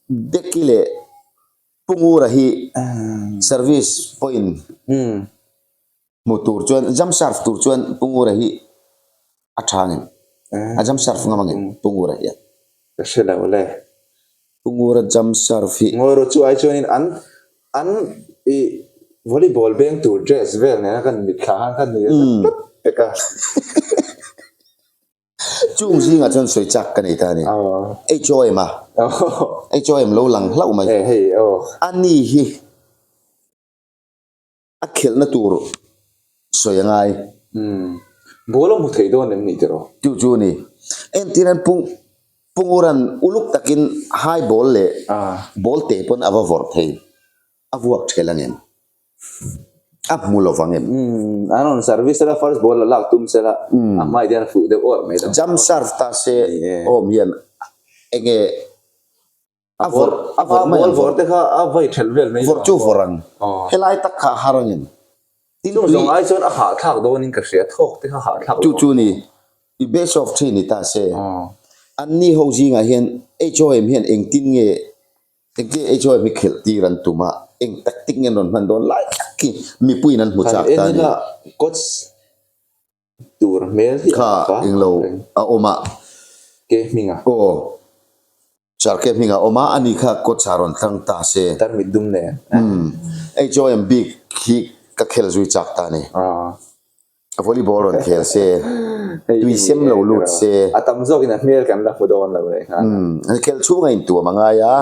Becky leh Pu Ngura hi service pawhin hmu tur chuan jump serve tur chuan Pu Ngura hi a tha ngem? A jump serve ngam angem Pu Ngura hian? Ka hre lo le. Pu Ngura jump serve hi. Ngawi chu ai chuanin an an i volleyball beng tur dress vel nena kan mitthla khan kan nui a tlat pek a. Chung zingah chuan sawi chak ka nei ta a ni. HOM a, HOM lo lang hlauh mai. A ni hi a khelhna tur sawi a ngai. Ball a hmu thei dawn em ni tiraw? Chu chu a ni. Entir an pung Punguran uluk takin high ball leh ball te pawn a va vawrh thei. A vuak ṭhel ang em? A hmu lo vang em? Umm, an rawn service sela first ball a lak tum sela a hmai te hian a fuh deuh awrh mai lo. Jump serve ta se awm hian enge a vawrh a vawrh mai ang. Ball vawrh te kha a vai ṭhelh vel mai. Vawrh chu vawrh ang. Helai tak kha a har ang em? Tin tui. Chung zawng ai chuan a hahthlak dawnin ka hria, thawk te kha hahthlak lo. Chu chu ni, i best of thin ni ta se. Anni ho zingah hian HOM hian engtin nge Engtin HOM hi khelh tir an tum a, eng tactic nge an rawn hman dawn lai tak hi mipuiin an hmu chak ta a ni. Coach tur. hmel hi Kha englo a awm a. Ke hming a. Aw. Charke hming a awm a, ani kha coach ah rawn tlang ta se. Tarmit dum nen. Umm. HOM bik hi ka khel zui chak ta ni. Volleyball rawn khel se, tui sem lo lut se. A tam zawkin a hmel kan la hmu dawn lo leh nghal. Umm. Khel chhung a intuam a ngai a.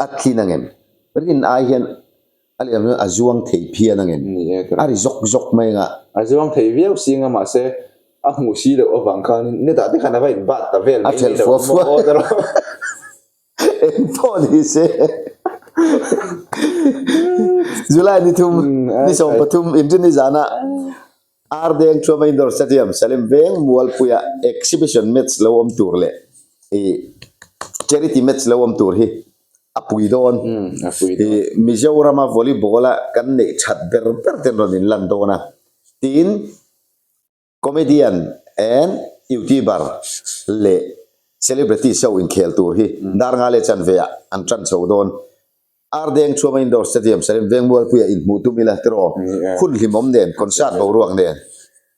A thin ang em? Rin ai hian a lehlam chuan a zuang thei phian ang em? A ri zawk zawk mai ang a. A zuang thei viau sing a mahse a hmuh si loh avang khanin netah te khan a va inbat ta vel mai ni lo maw aw ta rawh. Eng pawh ni se July ni thum ni 13 inrinni zana Ardeng Thuama Indoor Stadium Salem Veng Mualpuia Exhibition Match lo awm tur leh ih Charity Match lo awm tur hi a pui dawn. Ih Mizorama Volleyball a kan neih that ber ber ten rawn inlan dawn a tiin Comedian and Youtuber leh Celebrity show inkhel tur hi dar nga leh chanve ah an tan chho dawn. Ardeng Thuama Indoor Stadium Salem Vengmualpuia inhmuh tum ila tiraw hun hlimawm nen concert boruak nen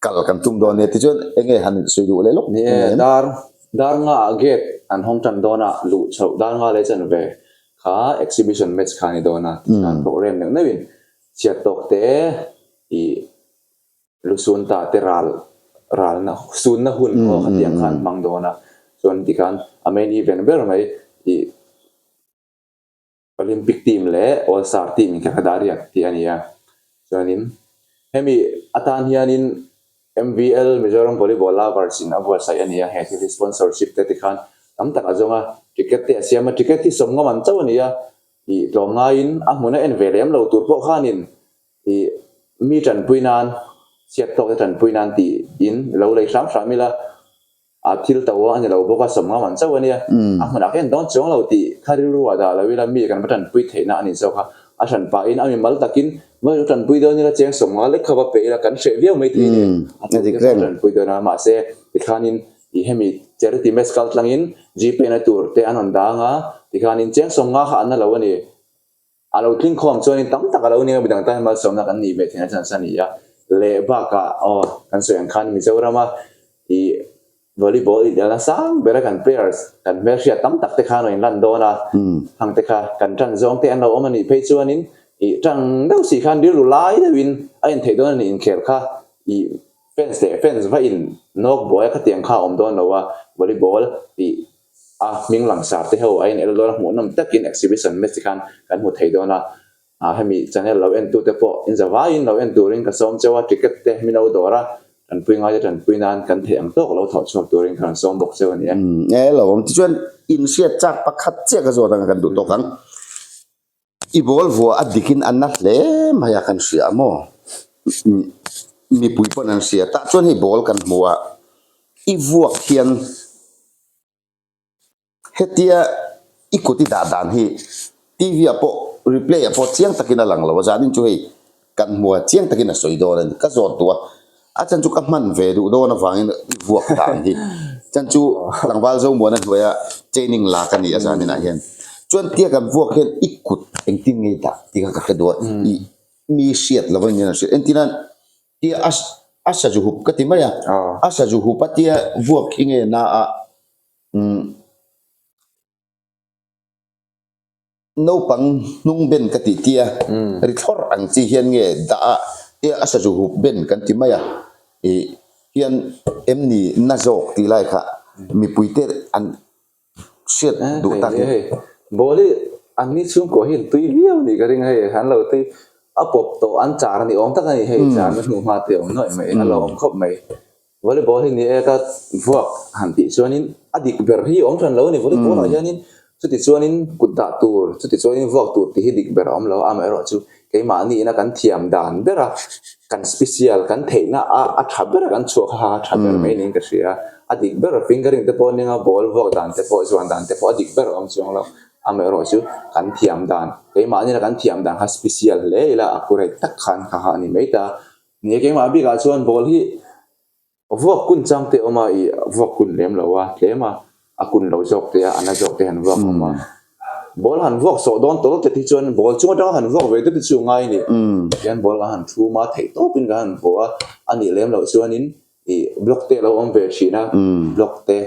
kal kan tum dawn nia tichuan enge han sawi duh leh lawk Ni e, dar dar nga ah gate an hawng tan dawn a, luh chhoh dar nga leh chanve kha exhibition match kha a ni dawn a, tichuan program neuh neuhin chhiat tawk te ih lusun ta te ral ralna sunna hun pawh khatiang kha an hmang dawn a, chuan tikhan a main event ber mai ih Olympic team leh All Star team inkhelh kha dah riak tih a ni a. Chuanin hemi atan hianin MVL, Mizoram Volleyball Lovers in a buatsaih a ni a, he thil hi sponsorship te tikhan tam tak a zawng a, ticket te a siam a, ticket hi sawmngam an chauh a ni a, ih tlawm ngaiin a hmun a en ve lem lo tur pawh khanin ih mi tanpui nan, chhiat tawk te tanpui nan tiin lo lei hram hram ila. A thil to a ni lo bawk a, sawmngam an chauh a nia. A hmunah ka en dawn chuang lo tih kha rilru ah dah lo ila mi kan va tanpui theihna a ni zawk a. A hran pahin a mimal takin va lo tanpui dawn ila cheng sawmnga lek kha va pe ila kan hreh viau mai thei nen a tu te kha tanpui dawn a. Mahse tikhanin ih hemi charity match kal tlangin Gpay na tur te an rawn dang a, tikhanin cheng sawmnga kha an na lo a ni. A lo tling khawm chuanin tam tak a lo nia midang tan malsawmna kan nih ve theihna chance a ni a. Leh bakah aw kan sawi ang khan Mizorama ih volleyball inelna sang bera kan players kan hmelhriat tam tak te khan rawn inlan dawn a, hang te kha kan tan zawng te an lo awm a nih phei chuanin ih tan deuh si khan rilru lai deuhin a intheih dawn a nih inkhel kha ih fans leh fans va in nawk buai a khatiang kha a awm dawn lo a volleyball ih A hming langsar te ho a inel dawn a, hmuhnawm takin exhibition match te khan kan hmu thei dawn a, ah hemi channel lo en tute pawh in za vaiin lo en turin ka sawm cheu a, ticket te min lo dawr a, tanpui ngaite tanpui nan kan theih ang tawk lo thawh chhuak turin ka rawn sawm bawk cheu a ni e. Umm e lo awm tichuan inhriat chak pakhat chiah ka zawt anga kan duh tawk ang. I ball vuah a dikin a na hle mai a kan hria a maw? Mipui pawn an hria tah chuan hei ball kan hmu a, i vuak hian Hetia i kut i dah dan hi TV ah pawh replay ah pawh chiang takin a lang lo a, zanin chu hei kan hmu a chiang takin a sawi dawn a ni. Ka zawt duh a, a chan chu ka hman ve duh dawn avangin i vuak dan hi chan chu tlangval Zomuana hnuaia training la ka ni a zanin ah hian. Chuan tia kan vuak hian i kut engtin nge i dah tih kha ka hre duh a, i mi hriat lo in a hriat entir nan Tia a a sazu hup ka ti mai a, a sazu hup a tia vuak hi nge na a umm naupang hnung ben ka tih tia ri thlawrh ang chi hian nge dah a tia a sazu hup ben kan ti mai a ih hian em ni na zawk tih lai kha mipui te an hriat duh tak hi. Hei ball hi an ni chhungkaw hi an tui viau nih ka ring a hei an lo tui a pawp tawh an char a ni awm tak a ni hei char na hnuh hma te a awm nuaih mai a lo awm khawp mai volleyball hi ni e ka vuak han tih chuanin a dik ber hi a awm hran lo a ni volleyball ah hianin chuti chuanin kut dah tur chuti chuanin vuak tur tih hi dik ber a awm lo a amaherawhchu Keimahni ina kan thiam dan ber a, kan special, kan theihna a a tha ber a kan chhuah kha a tha ber mai niin ka hria. A dik ber fingering te pawh nia ball vuak dan te pawh zuan dan te pawh a dik ber a awm chuang lo. Amaherawhchu kan thiam dan, keimahni ina kan thiam dan kha special hle ila accurate tak khan kha kha a ni mai ta. Ni e keimah bikah chuan ball hi Vuak kun chang te awm a, ih vuak kun lem lo a, tlem a, a kun lo zawk te a, a na zawk te han vuak awm a. Ball han vuak sawh dawn tawlh te hi chuan ball chung atanga han vuak ve deuh te chu a ngai a ni. Tihian ball kan han thum a, theih tawpin kan han vuah a, a nih lem loh chuanin Ih block te a lo awm ve thin a, block te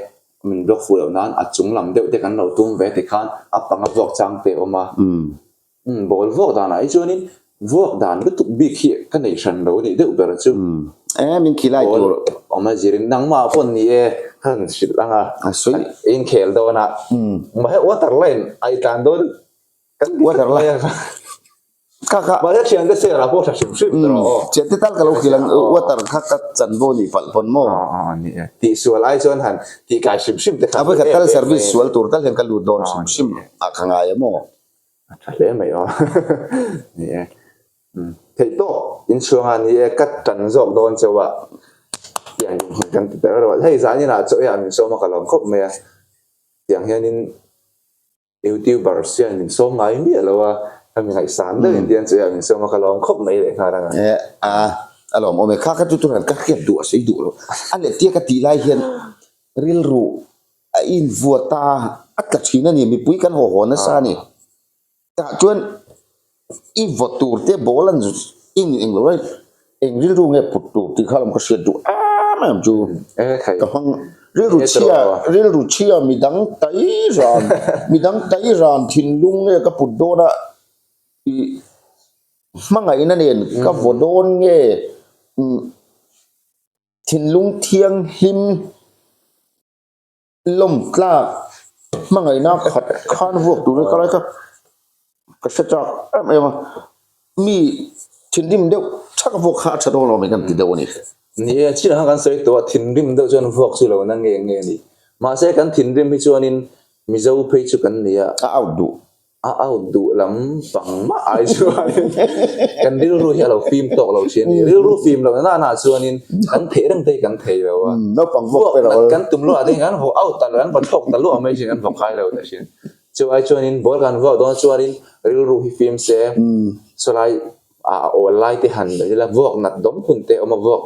min block fuh loh nan a chung lam deuh te kan lo tum ve tikhan a panga vuak chang te a awm a. Umm ball vuak danah hi chuanin vuak dan lutuk bik hi ka nei hran lo a nih deuh ber chu. E min khilai tur. Ball awm a zirin nangmah pawh ni e ka rawn hrilh ang a. A sawi. Inkhel dawn a. Mahse water line a i tlan dawn kan ti Water line. Kha kha. Mahse thiante share ah pawh tha hrim hrim tawh aw. Thiante tal ka lo hrilh ang water kha ka chanvo nih palh pawn maw. Aw ni e. Tihsual ai chuan han tihkai hrim hrim te kha. A vawikhat tal service sual tur tal hian ka lut dawn hrim hrim a ka ngai a maw. A tha hle mai aw. Ni e. Theih tawk inchhuang a ni e ka tan zawk dawn chauh a. Tiang kan ti ber rawh. Hei zaninah chaw eiah min sawm a ka lawm khawp mai a. Tiang hianin Youtubers hian min sawm ngai miah lo a, ka mi ngaihsan deuhin tiang chu min sawm a, ka lawm khawp mai leh nghal ang a. E a, a lawm awm e, kha kha chu tunah ka hriat duh a sei duh lo. A leh tia ka tih lai hian rilru a invuat a, a tla thin a ni, mipui kan haw haw nasa a ni. Tah chuan i vaw tur te ball an in eng lo ai eng rilru nge put tur tih kha lawm ka hriat duh em em chu ka hmang rilru chhia rilru chhia midang tai ran midang tai ran thinlung nge ka put dawn a i hmangaihna nen ka vaw dawn nge thinlung thianghlim. Lawm tlak hmangaihna khat khan vuak tur hi ka lai kha ka hre chak em em a, mi thinrim deuh thak vuak kha a tha dawn lo mai kan ti deuh a ni. Ni e, chin kha kan sawi tawh a, thinrim deuh chuan vuak chu lo na nge nge a ni. Mahse kan thinrim hi chuanin Mizo phei chu kan ni a. A out duh. A out duh lam pang mah ai chuanin kan rilru hi a lo fim tawk lo thin a ni. Rilru fim loh na na chuanin kan theih reng te hi kan thei lo a. Naupang vawk pe lo. Kan tum luah te hi kan vaw out ta lo, kan vaw thlawk ta luah mai thin, kan vaw kai lo ta thin. Chu ai chuanin ball kan vuak dawn chuanin rilru hi fim se, sawlai a awl lai te han daih ila vuak nat dawm hun te awm a vuak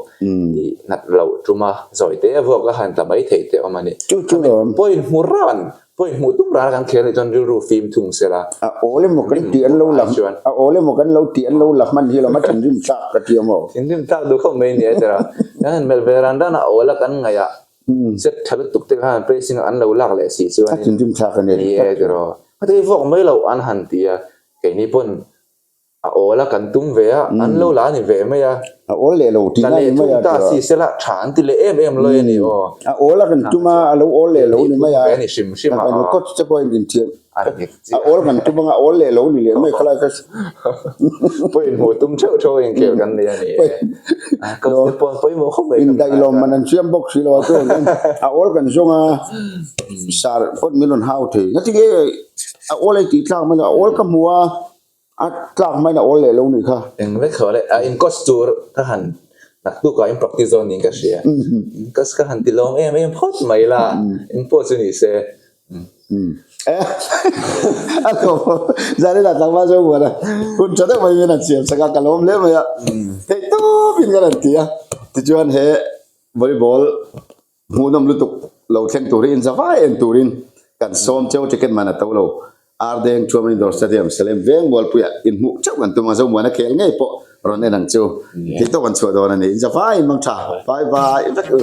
ih nat loh tum a zawi te a vuak a han tla mai theih te awm a ni. Chu chu lawm. Point hmu ran, point hmuh tum ran a kan khel nih chuan rilru fim thung se la. A awl emaw kan tih an lo la a awl emaw kan lo tih an lo la hman hi lawm a thinrim tlak ka ti awm aw. Thinrim tlak duh khawp mai nia tira. Kan han melh ve ran ran a awl a kan ngaih a set tha lutuk te khan pressing an lo lak leh si chuan A thinrim thlak a ni. Ni e tiraw. Heti vuak mai loh an han ti a keini pawn A awl a kan tum ve a, an lo la ni ve mai a. A awl leh lo tih na ni mai a. Ta si sela tha an ti leh em em lawi a ni aw. A awl a kan tum a, a lo awl leh lo ni mai a. Ve ni hrim hrim a. Coach te pawhin inthiam. A awl kan tum anga awl leh lo ni leh mai khalai ka. Pawhin hmuh tum theuh theuh a inkhel kan nei a ni e. Coach te pawh an pawimawh khawp mai. Indaih lawm man an siam bawk si lo a chuan a awl kan zawng a, sar pawn min rawn hau thei. Ngatinge a awl a i tih tlak mai lo, a awl ka hmu a. A tlak hmain a awl leh lo nih kha. Eng vek tho le, a in coach tur ka han naktuk ah in practice dawn niin ka hria. In coach ka han ti lawm em em phawt mai la, eng pawh chu ni se. A lawm a, Zanin ah tlangval zo buan a, hun tha deuh mai min han siam sak a, ka lawm hle mai a, theih tawpin ka rawn ti a, tichuan he volleyball Hmuhnawm lutuk lo thleng tur hi inzavai en turin kan sawm cheu ticket man a to lo. Ardeng Thuam Indoor Stadium Salem veng Mualpuiah inhmuh theuh kan tum a, Zomuana khel ngei pawh rawn en ang chu. Theihtawk an chhuah dawn a ni. Inzavai in mang tha. Bye bye vek u.